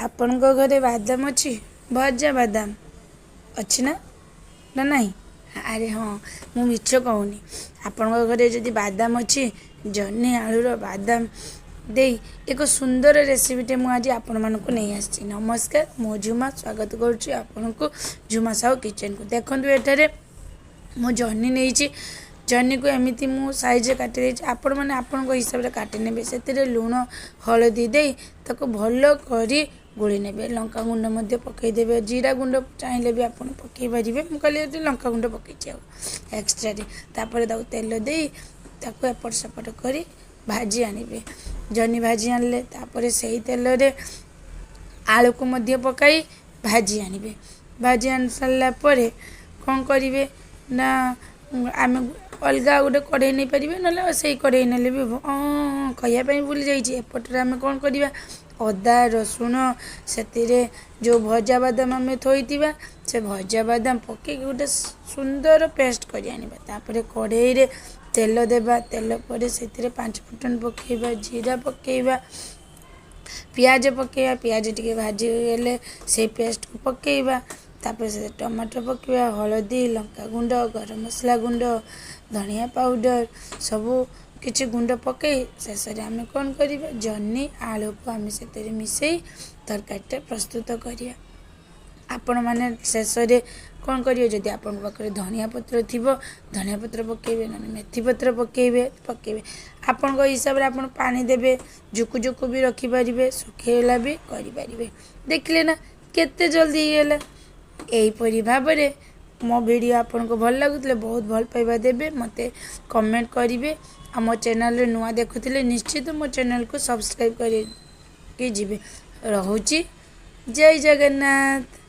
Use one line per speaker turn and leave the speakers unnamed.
ଆପଣଙ୍କ ଘରେ ବାଦାମ ଅଛି? ଭଜା ବାଦାମ ଅଛି ନା ନା ନାହିଁ? ଆରେ ହଁ, ମୁଁ ମିଛ କହୁନି। ଆପଣଙ୍କ ଘରେ ଯଦି ବାଦାମ ଅଛି, ଜହ୍ନି ଆଳୁର ବାଦାମ ଦେଇ ଏକ ସୁନ୍ଦର ରେସିପିଟେ ମୁଁ ଆଜି ଆପଣମାନଙ୍କୁ ନେଇ ଆସିଛି। ନମସ୍କାର, ମୁଁ ଝୁମା, ସ୍ୱାଗତ କରୁଛି ଆପଣଙ୍କୁ ଝୁମା ସାହୁ କିଚେନକୁ। ଦେଖନ୍ତୁ, ଏଠାରେ ମୁଁ ଜହ୍ନି ନେଇଛି। ଜହ୍ନିକୁ ଏମିତି ମୁଁ ସାଇଜରେ କାଟି ଦେଇଛି। ଆପଣମାନେ ଆପଣଙ୍କ ହିସାବରେ କାଟି ନେବେ। ସେଥିରେ ଲୁଣ ହଳଦୀ ଦେଇ ତାକୁ ଭଲ କରି ଗୋଳି ନେବେ। ଲଙ୍କା ଗୁଣ୍ଡ ମଧ୍ୟ ପକାଇଦେବେ। ଜିରା ଗୁଣ୍ଡ ଚାହିଁଲେ ବି ଆପଣ ପକାଇ ପାରିବେ। ମୁଁ ଖାଲି ଏଠି ଲଙ୍କା ଗୁଣ୍ଡ ପକାଇଛି ଆଉ ଏକ୍ସଟ୍ରାରେ। ତାପରେ ତାକୁ ତେଲ ଦେଇ ତାକୁ ଏପଟ ସେପଟ କରି ଭାଜି ଆଣିବେ। ଜହ୍ନି ଭାଜି ଆଣିଲେ, ତାପରେ ସେଇ ତେଲରେ ଆଳୁକୁ ମଧ୍ୟ ପକାଇ ଭାଜି ଆଣିବେ। ଭାଜି ଆଣି ସାରିଲା ପରେ କ'ଣ କରିବେ ନା, ଆମେ ଅଲଗା ଗୋଟେ କଢ଼େଇ ନେଇପାରିବେ, ନହେଲେ ସେଇ କଢ଼େଇ ନେଲେ ବି ହେବ। ହଁ, କହିବା ପାଇଁ ଭୁଲି ଯାଇଛି। ଏପଟରେ ଆମେ କ'ଣ କରିବା? ଅଦା ରସୁଣ, ସେଥିରେ ଯେଉଁ ଭଜା ବାଦାମ ଆମେ ଥୋଇଥିବା, ସେ ଭଜା ବାଦାମ ପକାଇକି ଗୋଟେ ସୁନ୍ଦର ପେଷ୍ଟ କରି ଆଣିବା। ତାପରେ କଢ଼େଇରେ ତେଲ ଦେବା। ତେଲ ପରେ ସେଥିରେ ପାଞ୍ଚ ଫୁଟଣ ପକାଇବା, ଜିରା ପକାଇବା, ପିଆଜ ପକାଇବା। ପିଆଜ ଟିକେ ଭାଜି ହେଇଗଲେ ସେଇ ପେଷ୍ଟକୁ ପକାଇବା। ତାପରେ ସେଥିରେ ଟମାଟୋ ପକାଇବା, ହଳଦୀ, ଲଙ୍କାଗୁଣ୍ଡ, ଗରମ ମସଲା ଗୁଣ୍ଡ, ଧନିଆ ପାଉଡ଼ର, ସବୁ କିଛି ଗୁଣ୍ଡ ପକାଇ ଶେଷରେ ଆମେ କ'ଣ କରିବା? ଜହ୍ନି ଆଳୁକୁ ଆମେ ସେଥିରେ ମିଶାଇ ତରକାରୀଟା ପ୍ରସ୍ତୁତ କରିବା। ଆପଣମାନେ ଶେଷରେ କ'ଣ କରିବେ? ଯଦି ଆପଣଙ୍କ ପାଖରେ ଧନିଆ ପତ୍ର ଥିବ, ଧନିଆ ପତ୍ର ପକାଇବେ, ନହେଲେ ମେଥି ପତ୍ର ପକାଇବେ। ଆପଣଙ୍କ ହିସାବରେ ଆପଣ ପାଣି ଦେବେ। ଜୁକୁ ଜୁକୁ ବି ରଖିପାରିବେ, ଶୁଖେଇଲା ବି କରିପାରିବେ। ଦେଖିଲେ ନା, କେତେ ଜଲ୍ଦି ହେଇଗଲା? ଏହିପରି ଭାବରେ ମୋ ଭିଡ଼ିଓ ଆପଣଙ୍କୁ ଭଲ ଲାଗୁଥିଲେ ବହୁତ ଭଲ ପାଇବା ଦେବେ, ମୋତେ କମେଣ୍ଟ କରିବେ। ଆଉ ମୋ ଚ୍ୟାନେଲରେ ନୂଆ ଦେଖୁଥିଲେ ନିଶ୍ଚିତ ମୋ ଚ୍ୟାନେଲକୁ ସବସ୍କ୍ରାଇବ୍ କରିକି ଯିବେ। ରହୁଛି, ଜୟ ଜଗନ୍ନାଥ।